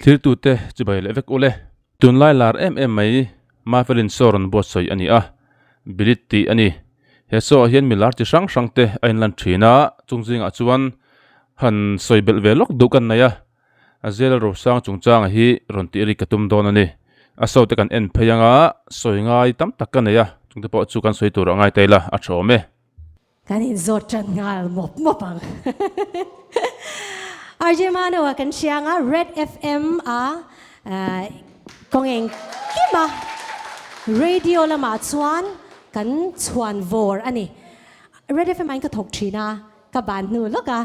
Thiltute chibai leh vek ule. Tunlai lar em em mai Mafelin show rawn buatsawi a ni a, Bilit tih a ni. He show ah hian mi lar chi hrang hrang te a inlan thin a, chung zingah chuan han sawi belh ve lawk duh kan nei a, a zel rosang chungchanga hi rawn tih rik ka tum dawn a ni. A show te kan en phei anga sawi ngai tam tak ka nei a, chungte pawh chu kan sawi tur a ngai ta ila a tha awm e. Kan inzawt tan nghal mawp mawp ang. RJ Mano a kan hriang a, Red FM a kawng engkim a, radio lamah chuan kan chhuan vawr a ni. Red FM ah in ka thawk thin a, Ka ban hnu lawk a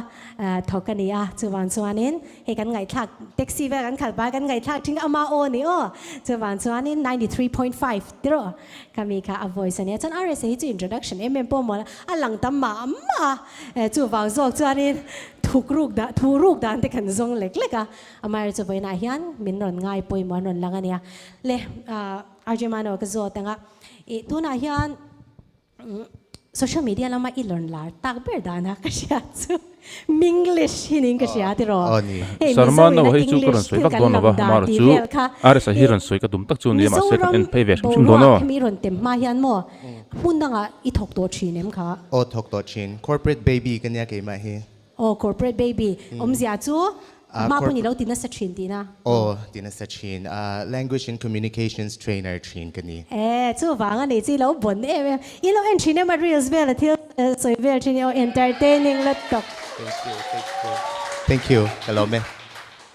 thawk a ni a, chuvang chuanin hei kan ngaihthlak taxi vel kan khalh pai kan ngaihthlak thin ama aw ni aw, chuvang chuanin 93.5 tiraw ka mi kha a voice a nia, chuan RSA hi chu introduction em em pawh mawl a lang tam mah mah a, chuvang zawk chuanin thuk ruk dan thu ruk dan te kan zawng lek lek a, amaherawhchu chu vawiinah hian min rawn ngai pawimawh an rawn lang a nia, le RJ Mano ka zawt ang a, ih tunah hian. Social media lama i learn lar tak ber dana ka hria chu Minglish hi niin ka hria tiraw. Aw ni. Hei Sarma Mizo no ina hei chu ka rawn English sawi thil vak kan dawn lam lova dan mar tih chu vel kha RSA hi i rawn sawi ka tum tak chu nia mahse kan Mizoram en phei ve hrim hrim dawn boruak aw. hemi i rawn tem hma hian maw hmun dangah i thawk tawh thin em kha? Aw thawk tawh thin. Corporate baby ka nia keimah hi. Aw corporate baby awmzia chu hma pawh ni lo ti nasa thin tihna. Aw ti nasa thin. Language and communications trainer thin ka ni. E chuvang a ni chu i lo bon em em. I lo en thin em a reels vel a thil sawi vel thin i aw entertaining lutuk. Thank you thank you. Thank you ka lawm e.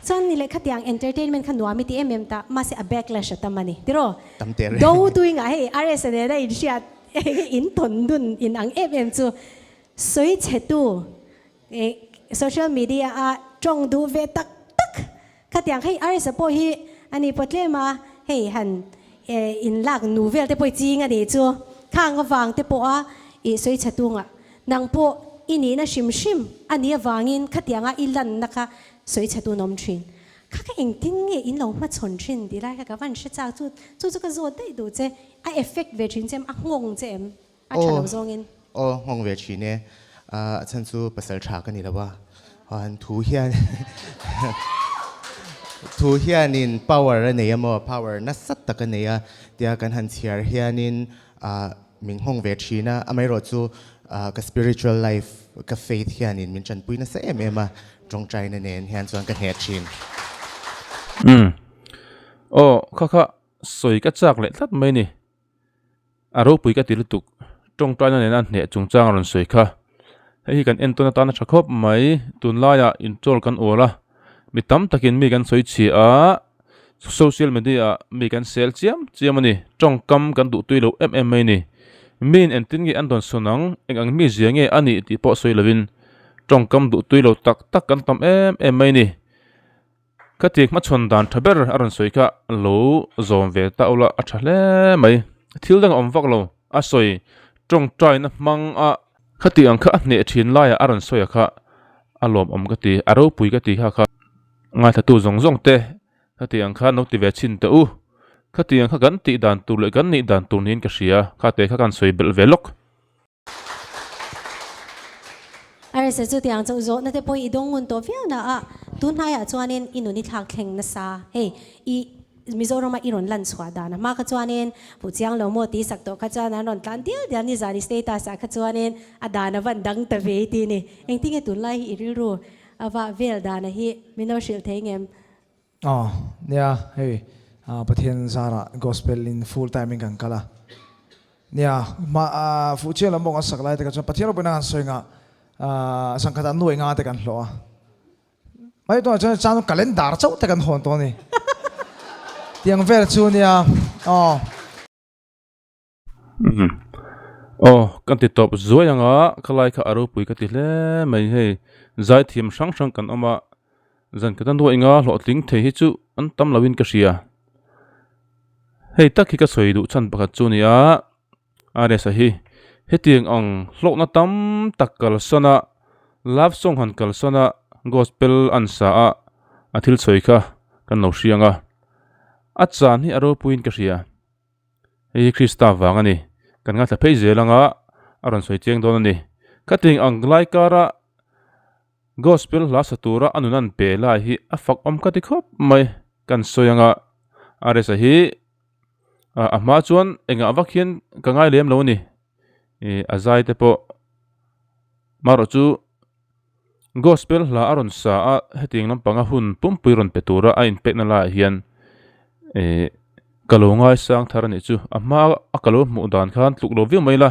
Chuan ni leh khatiang entertainment kha nuam i ti em em ta mahse a backlash a tam a ni tiraw. Tam teh reng. Do tuinga hei RS nena inhriat in tawn dun in ang em em chu. Sawi chhetu social media a tawng duh ve tak tak khatiang hei RSa pawh hi a ni pawh tlem a, hei han in lak nu vel te pawh i ching a nih chu khang avang te pawh a i sawi chhetu ngah nang pawh i nihna hrim hrim a nih avangin khatianga i lanna kha sawi chhetu an awm thin. Kha kha engtin nge in lo hmachhawn thin tih lai kha ka van hre chak chu chu chu ka zawt daih duh che a effect ve thin che em a nghawng che em? A tha lo zawngin. Aw, nghawng ve thin e. A chhan chu pasal tha ka ni lo a. An thu hian thu hianin power a nei a maw, power nasa tak a nei a tia kan han chhiar hianin min nghawng ve thin a. Amaherawhchu ka spiritual life, ka faith hianin min tanpui nasa em em a, tawngtaina nen hian chuan ka hneh thin. Umm. Aw, kha kha sawi ka chak leh tlat mai ni. A ropui ka ti lutuk, tawngtaina nena hneh chungchang a rawn sawi kha. Hei hi kan entawn atana tha khawp mai, tunlaiah inchawl kan uar a, mi tam takin mi kan sawi chhia a, social media ah mi kan sel chiam chiam a ni, tawngkam kan duh tui lo em em mai a ni. Miin engtin nge an dawn sawn ang, eng ang mi zia nge a nih tih pawh sawi lovin tawngkam duh tui lo tak tak kan tam em em mai a ni. Khatiang hmachhawn dan tha ber a rawn sawi kha lo zawm ve ta ula a tha hle mai. Thil dang a awm vak lo, a sawi tawngtaina hmang a. Khatiang kha a hneh thin laiah a rawn sawi a kha a lawmawm ka ti, a ropui ka ti kha kha ngaithlatu zawng zawng te khatiang kha no ti ve chhin teh u. Khatiang kha kan tih dan tur leh kan nih dan tur niin ka hria, khate kha kan sawi belh ve lawk. Arisa chu tiang chauh zawhna te pawh i dawng ngun tawh viau na a, tun hnaiah chuanin i nun i thlak thleng nasa. Hei, i Mizorama i rawn lan chhuah dan a hma kha chuanin fuh chiang lo maw tih sak tawh kha chuan an rawn tlan dial dial nizan i status ah kha chuanin a dan a van dang ta ve i ti ni. Engtinge tunlai hi i rilru a vah vel dana hi min lo hrilh thei ngem? Aw, nia, hei Pathian zarah gospel in full time in kan kal a. Nia, mah fuh chiang lam bawk an sak lai te kha chuan Pathian ropui nan an sawi ngah zangkhat ah nuai nga te kan hlawh a. Mai tunah chuan chan calendar chauh te kan hawn tawh a ni. Tiang vel chu nia, aw. Aw, kan ti tawp zuai anga khalai kha a ropui ka ti hle mai hei zaithiam hrang hrang kan awm a zan khat a nuaih nga hlawhtling thei hi chu an tam lo in ka hria hei tak hi ka sawi duh chhan pakhat chu a ni a RS-a hi hetiang ang hlawhna tam tak kalsan a love song han kalsan a gospel an sa a a thil sawi kha kan lo hriang a a chan hi a ropuiin ka hria. Hei hi Krista vang a ni. Kan ngaithla phei zel anga a rawn sawi chiang dawn a ni. Khating ang lai kara Gospel hla sa tura a nun an pe lai hi a fak awm ka ti khawp mai. Kan sawi anga RS-a hi a hma chuan engah vak hian ka ngai lem lo a ni. Ih a zai te pawh marawh chu gospel hla a rawn sa a hetiang lampanga hun pumpui rawn pe tura a inpekna laiah hian ih ka lo ngaisang thar a nih chu. A hma a ka lo hmuh dan khan tluk lo viau mai la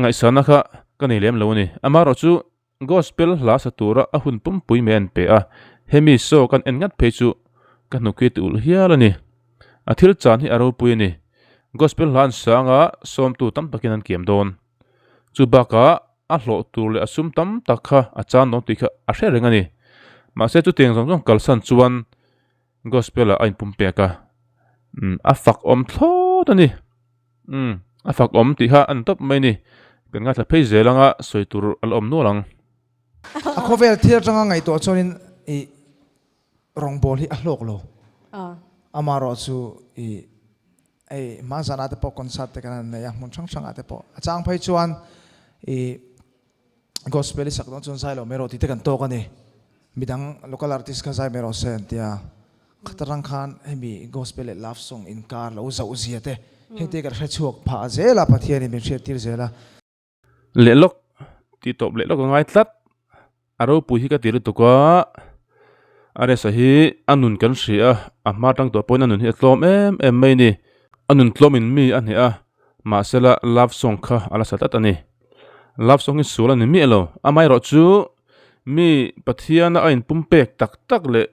ngaihsana kha ka nei lem lo a ni. Amarawh chu Gospel hla sa tura a hun pumpui mai an pe a, hemi saw kan en ngat phei chu ka hnuk hi ti ulh hial a ni. A thil chan hi a ropui a ni. Gospel hla an sang a, sawmtu tam takin an kiam dawn. Chu bakah a hlawh tur leh a sum tam tak kha a chan dawn tih kha a hre reng a ni. Mahse chutiang zawng zawng kalsan chuan Gospel ah a inpum pek a, umm a fak awm thlawt a ni. Umm a fak awm tih kha a ni tawp mai a ni. Kan ngaithla phei zel anga sawi tur a la awm nual ang. A khawvel thil atanga ngaihtuah chuanin ih rawngbawl hi a hlawk lo. Amaherawh chu ih hei hmanzanah te pawh concert te kan han nei a, hmun hrang hrangah te pawh. A chang phei chuan ih Gospel i sak dawn chuan zai lo mai rawh tih te kan tawk a ni. Midang local artist kha zai mai rawh se an tia. Khat atang khan hemi gospel leh love song inkar lo zauh zia te heng te kan hre chhuak phah zel a, Pathianin min hriat tir zel a. Leh lawk tih tawp leh lawk a ngai tlat. A ropui hi ka ti lutuk a, a resa hi a nun kan hria a, a hma tang tawh pawhin a nun hi a tlawm em em mai a ni. A nun tlawmin mi a hneh a, mahsela love song kha a la sa tlat a ni. Love song hi sual a ni miah lo, amaherawh chu mi Pathiana a inpumpek tak tak leh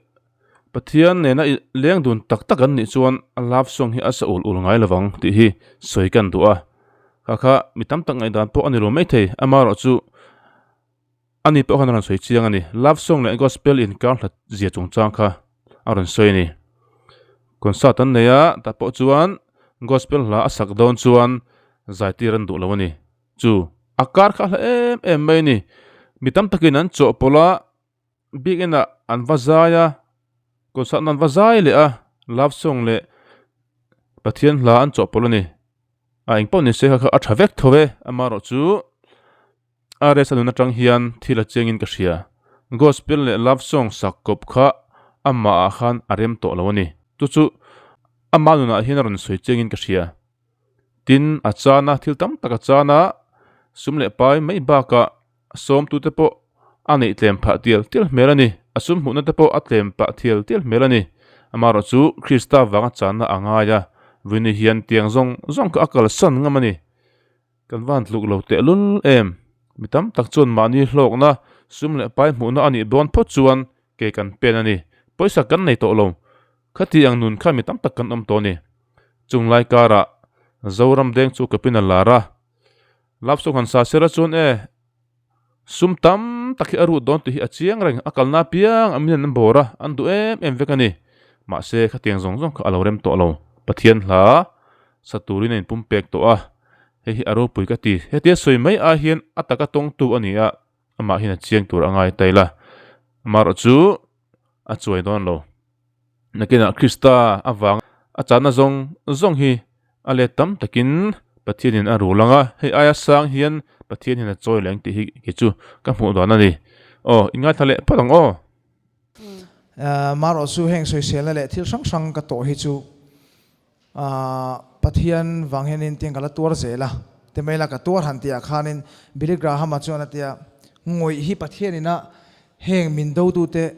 Pathian nena leng dun tak tak an nih chuan love song hi a sa ul ul ngai lovang tih hi sawi kan duh a. Kha kha mi tam tak ngaihdan pawh a ni lo maithei, amaherawh chu Ani pawh khan a rawn sawi chiang a ni. Love song leh gospel inkar hlat zia chungchang kha a rawn sawi a ni. Concert an nei a, tah pawh chuan gospel hla a sak dawn chuan zaitir an duh lo a ni. Chu a kar kha a hla em em mai a ni. Mi tam takin an chawhpawlh a, biak inah an va zai a, concert an va zai leh a, love song leh Pathian hla an chawhpawlh a ni. A engpawh ni se kha kha a tha vek tho e, amaherawh chu RS a nun atang hian thil a chengin ka hria. Gospel leh love song sak kawp kha amah ah khan a rem tawh lo a ni. Chu chu ama nunah hian a rawn sawi chengin ka hria. Tin, a chana thil tam tak a chana sum leh pai mai bakah sawmtute pawh a neih tlem phah tial tial hmel a ni. A sum hmuhna te pawh a tlem pah thial tial hmel a ni. Amaherawh chu Krista vanga channa a ngai a, Vini hian tiang zawng zawng kha a kalsan ngam a ni. Kan van tluk lo tehlul em? Mi tam tak chuan mahni hlawkna, sum leh pai hmuhna a nih dawn phawt chuan ke kan pen a ni. Pawisa kan nei tawh lo. Khati ang nun kha mi tam tak kan awm tawh a ni. Chung lai karah Zoram deng chu kapin a lar a. Love song han sa sela chuan e, sum tam tak hi a rut dawn tih hi a chiang reng. A kalna apiang a min an bawr a, an duh em em vek a ni. Mahse khatiang zawng zawng kha a lo rem tawh lo. Pathian hla sa turin a inpumpek tawh a. Hei hi a ropui ka ti. Hetia sawi mai ai hian a taka tawngtu a ni a, amah hian a chiang tur a ngai ta ila. Amaherawh chu a chuai dawn lo. Nakinah Krista avang a chahna zawng zawng hi a let tam takin Pathianin a rul ang a, hei aia sang hian Pathian hian a chawi leh ang tih hi kei chu ka hmuh dan a ni. Aw, i ngaithla leh phawt ang aw. Marawh chu heng sawiselna leh thil hrang hrang ka tawh hi chu Pathian vang hianin tiang ka la tuar zel a, ti mai la ka tuar han tih ah khanin Billy Graham-a chuan a tia, Ngawih hi Pathianin a heng min dotute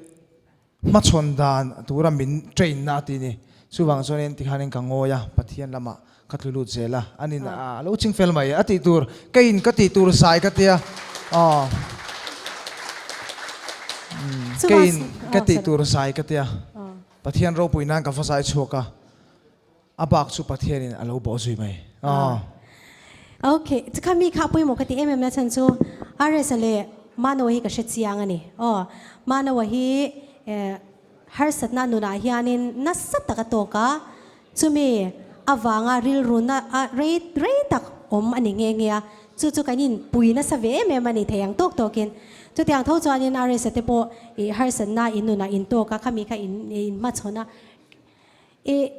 hmachhawn dan tura min train na a ti ni. Chuvang chuanin tikhanin ka ngawi a, Pathian lamah ka tlu lut zel a, anin a lo ching fel mai a tih tur, keiin ka tih tur zai ka tia, aw keiin ka tih tur zai ka tia. Pathian ropui nan ka va zai chhuak a, a bak chu Pathianin a lo bawh zui mai. Aw. Ok, chukha mi kha pawimawh ka ti em em na chhan chu RS-a leh Manoa hi ka hre chiang a ni. Aw, Manoa hi harsatna nunah hianin nasa tak a tawk a, chumi avanga rilru na a rei rei tak awm a ni nghe nghe a, chu chu kan inpui nasa ve em em a ni thei ang tawk tawkin. Chutiang tho chuanin RS-a te pawh ih harsatna in nunah in tawk a, khami kha in inhmachhawn a. Ih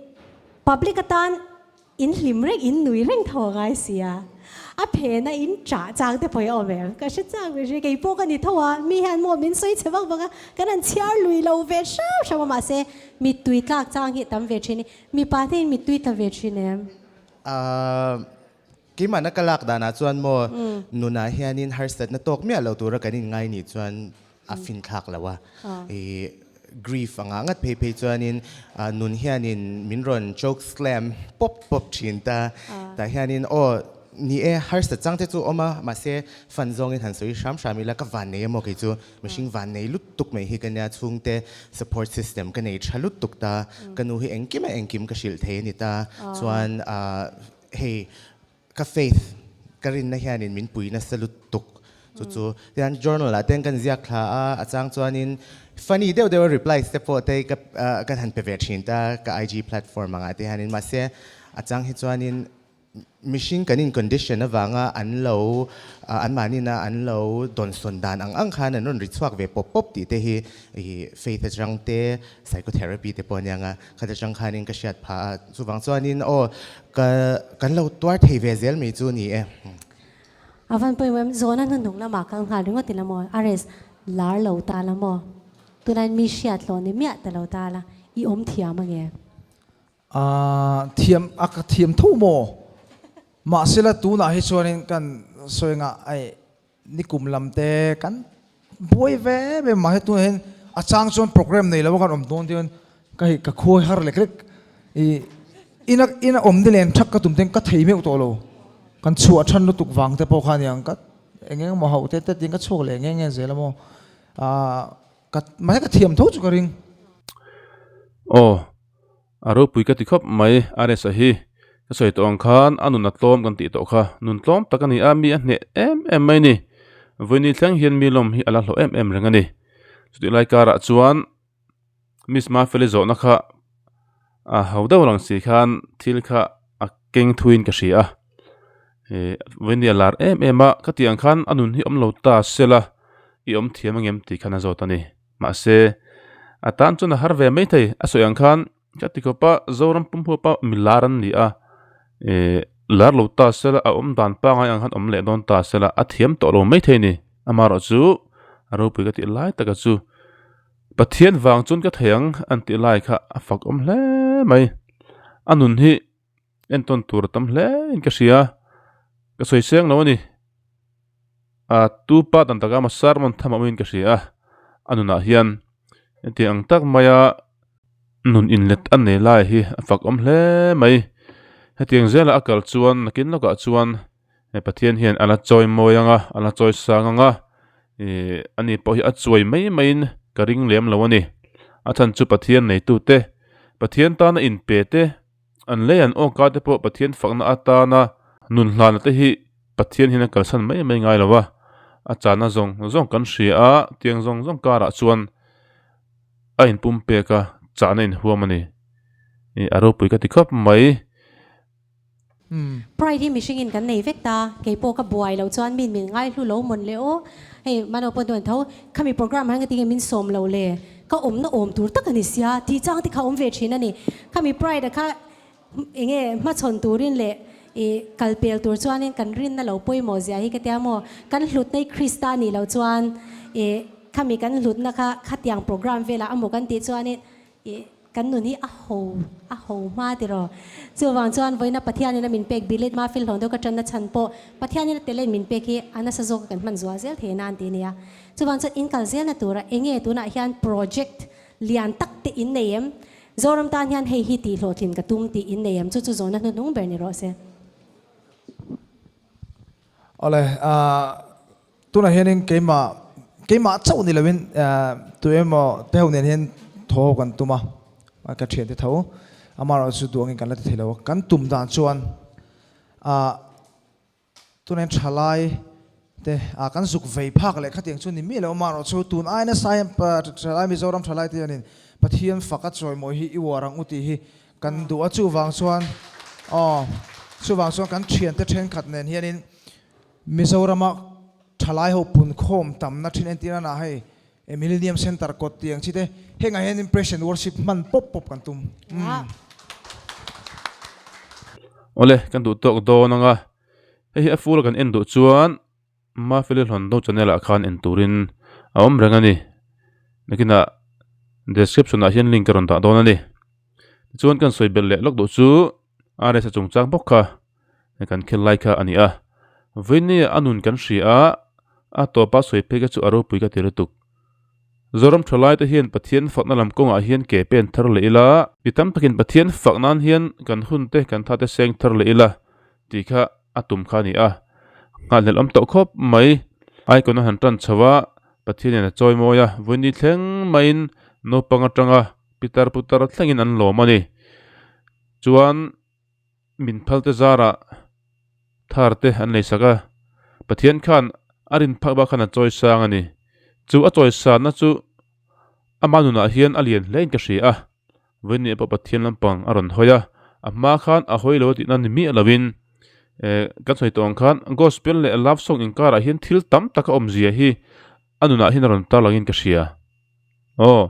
public atan in hlim reng, in nui reng tho a ngai si a. A phena in chah chang te pawh hi a awm em? Ka hre chak ve hre, kei pawh ka ni tho a, mi hian maw min sawi chhe vak vak a, kan han chhiar lui lo ve hrau hrau a, mahse mittui tlak chang hi tam ve thin i, mipa te in mittui tla ve thin em? Ahh, keimahna ka lak danah chuan maw nunah hianin harsatna tawk miah lo tura kan inngai nih chuan a finthlak lo a, i grief anga ngat phei phei chuanin nun hianin min rawn choke slam pawp pawp thin ta, tah hianin aw ni e harsa chang te chu awm a, mahse fan zawngin han sawi hram hram ila ka vannei emaw kei chu mihring vannei lutuk mai hi ka nia chhungte support system ka nei tha lutuk ta, ka nu hi engkim a engkim ka hrilh thei a ni ta, chuan hei Ka faith, ka rinna hianin min pui nasa lutuk. Chu chu tian journal ah ten kan ziak thla a, a chang chuanin funny deuh deuh a replies te pawh te ka kan han pe ve thin ta ka IG platform angah te hianin mahse a chang hi chuanin mihring kan in condition avanga an lo anmahnin a an lo dawnsawn dan ang ang khan an rawn ri chhuak ve pawp pawp tih te hi ih faith atang te psychotherapy te pawh ania nga Khat atang khanin ka hriat phah a, chuvang chuanin aw ka kan lo tuar thei ve zel mai chu ni e. A van pawimawh em, zawhna hnuhnung lamah kal nghal ringawt ila maw, RS lar lo ta la maw, tunah mi hriat hlawh ni miah ta lo ta la, i awm thiam ange? Aaa thiam a ka thiam tho maw? Mahsela tunah hi chuanin kan sawi ngah ai Nikum lam te kan buai ve em em mahse tunah hian a chang chuan program nei lo a kan awm dawn chuan ka hei ka khuai har lek lek ih ina ina awm ni len thak ka tum ten ka thei meuh tawh lo kan chhuah than lutuk vang te pawh kha aniang ka eng eng emaw hauh te te tiin ka chhuak leh nge nge zel a maw ah ka mahse ka thiam tho chu ka ring. Aw A ropui ka ti khawp mai, RS-a hi. Ka sawi tawh ang khan a nun a tlawm kan tih tawh kha. Nun tlawm tak a ni a, mi a hneh em em mai ni. Vawiini thleng hian mi lawm hi a la hlawh em em reng a ni. Chutih lai karah chuan Miss Mafeli zawhna kha a ho deuh rang si khan thil kha a keng thuiin ka hria a. Ih vawiini a lar em em a, ka tih ang khan a nun hi awm lo ta sela i awm thiam angem tih khan a zawt a ni. Mahse, a tan chuan a har ve mai thei. A sawi ang khan ka ti khawp a, Zoram pum huapa mi lar an ni a, eh lar lo ta sela a awm dan pangai ang khan awm leh dawn ta sela a thiam tawh lo mai thei a ni. Amaherawhchu a ropui ka tih lai taka chu Pathian vang chuan ka thei ang an tih lai kha a fak awm hle mai. A nun hi entawn tur a tam hle in ka hria, ka sawi seng lo a ni. A tupa dan taka maw sermon tham a awmin ka hria a, a nunah hian hetiang ang tak maia nun inlet a nei lai hi a fak awm hle mai. Hetiang zela a kal chuan nakin lawkah chuan he Pathian hian a la chawi mawi ang a, a la chawi sang ang a, ih ani pawh hi a chuai mai maiin ka ring lem lo a ni. A chhan chu Pathian neitute, Pathian tana inpe te, An lei an awka te pawh Pathian fakna atana nun hlana te hi Pathian hian a kalsan mai mai ngai lo a, a chana zawng zawng kan hria a, tiang zawng zawng karah chuan a inpum pek a, chahna inhuam a ni. Ih a ropui ka ti khawp mai. Pride hi mihringin kan nei vek ta, kei pawh ka buai loh chuan min min ngaihlu lo mawn le aw, hei Mano pawh hnuan tho, khami program han ka ti nge min sawm lo le, ka awmna awm tur tak a ni sia, tih chang te kha awm ve thin a ni, khami pride a kha enge hmachhawn turin leh ih kal pel tur chuanin kan rinna lo pawimawh zia hi ka tia maw, kan hlutna hi Krista a nih loh chuan ih khami kan hlutna kha khatiang program velah amaw kan tih chuanin ih Kan nun hi a ho a ho hma tiraw. Chuvang chuan vawiina Pathianin a min pek bilit ma fil hlawn deuh ka tanna chhan pawh Pathianin a talent min pek hi a nasa zawka kan hman zual zel thei nan tih a nia. Chuvang chuan in kal zelna tura enge tunah hian project lian tak te in nei em? Zoram tan hian hei hi tih hlawhtlin ka tum tih in nei em? Chu chu zawhna hnuhnung ber ni rawh se. Awle, Tunah hianin keimah keimah chauh ni loin tu emaw te ho nen hian thaw kan tum a, ka thiante tho amaherawhchu chu duangin kan la ti thei lo a, kan tum dan chuan ah tunah hian thalai te ah kan zuk vei phak leh khatiang chu ni miah lo amaherawhchu tun ai nasa hian thalai Mizoram thalai te hianin Pathian faka chawimawi hi i uar ang u tih hi kan duh a chuvang chuan aw chuvang chuan kan thiante thenkhat nen hianin Mizorama thalai ho punkhawm tamna thin entir a nah hei Millennium Centre kawt tih ang chi te hengah hian in Praise and Worship hman pawp pawp kan tum. Awle, kan duh tawk dawn anga. Hei hi a full a kan en duh chuan Mafeli Hlawndo channel ah khan en turin a awm reng a ni. Nakinah description ah hian link ka rawn dah dawn a ni. Tichuan kan sawi belh leh lawk duh chu RS a chungchang bawk kha kan khel lai kha a ni a. Vawinia a nun kan hria a, a tawpa sawi phei kha chu a ropui ka ti lutuk. Zoram tha laite hian Pathian fakna lam kawngah hian ke pen thar leh ila, mi tam takin Pathian fak nan hian kan hun te kan tha te seng thar leh ila tih kha a tum kha a ni a. Nghahhlelh awm tawh khawp mai. Icon a han tan chho a, Pathianin a chawi mawi a, vawiin thleng maiin naupang atanga pitar putar thlengin an lawm a ni. Chuan. Min phal te zarah thar te an lei sak a, Pathian khan a rin phak bak khan a chawi sang a ni. Chu a chawi sanna chu ama nunah hian a lian hle in ka hria a, vawiin pawh Pathian lampang a rawn hawi a, a hma khan a hawi lo a tihna ni miah lovin eh kan sawi tawh ang khan gospel leh love song inkarah hian thil tam tak a awmzia hi a nunah hian a rawn tar langin ka hria. Aw,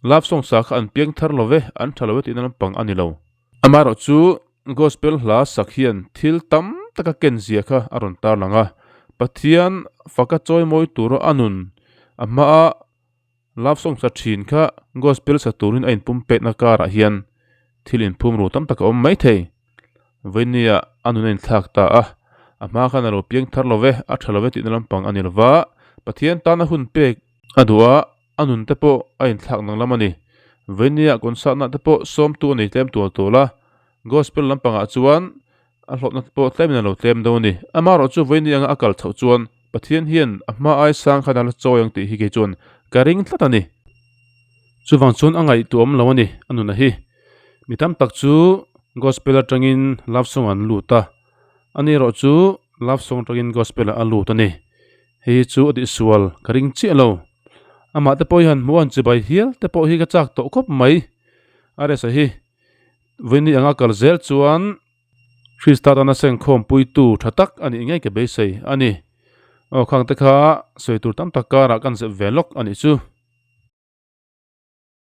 love song sa kha an piang thar lo ve, an tha lo ve tihna lampang a ni lo. Amaherawh chu Gospel hla sak hian thil tam taka ken zia kha a rawn tarlang a, Pathian faka chawimawi tura a nun a hmaa love song sa thin kha Gospel sa turin a inpumpekna karah hian thil inphum ru tam tak a awm mai thei. Vawinia a nun a inthlak ta a, a hma khan a lo piang thar lo ve, a tha lo ve tihna lampang a ni lova, Pathian tana hun pek a duh a, A nun te pawh a inthlak nang lam a ni. Veinia concert-na te pawh sawmtu a nei tlem tual tual a, gospel lampangah chuan a hlawhna te pawh tlemin a lo tlem deuh a ni. Amaherawh chu Veini anga a kal chhoh chuan Pathian hian a hma ai sang khan a la chawi ang tih hi kei chuan ka ring tlat a ni. Chuvang chuan a ngaihtuah awm lo a ni a nuna hi. Mi tam tak chu gospel atangin love song an lut a, ani erawh chu love song atangin gospel ah a lut a ni. Hei hi chu a tihsual ka ring chiah lo. Amah te pawh hi han hmuh a han chibai hial te pawh hi ka chak tawh khawp mai. Aresa hi vawiin anga kal zel chuan Krista tana sengkhawm puitu tha tak a nih ngei ka beisei a ni. Aw khang te kha sawi tur tam tak karah kan zep ve lawk a nih chu.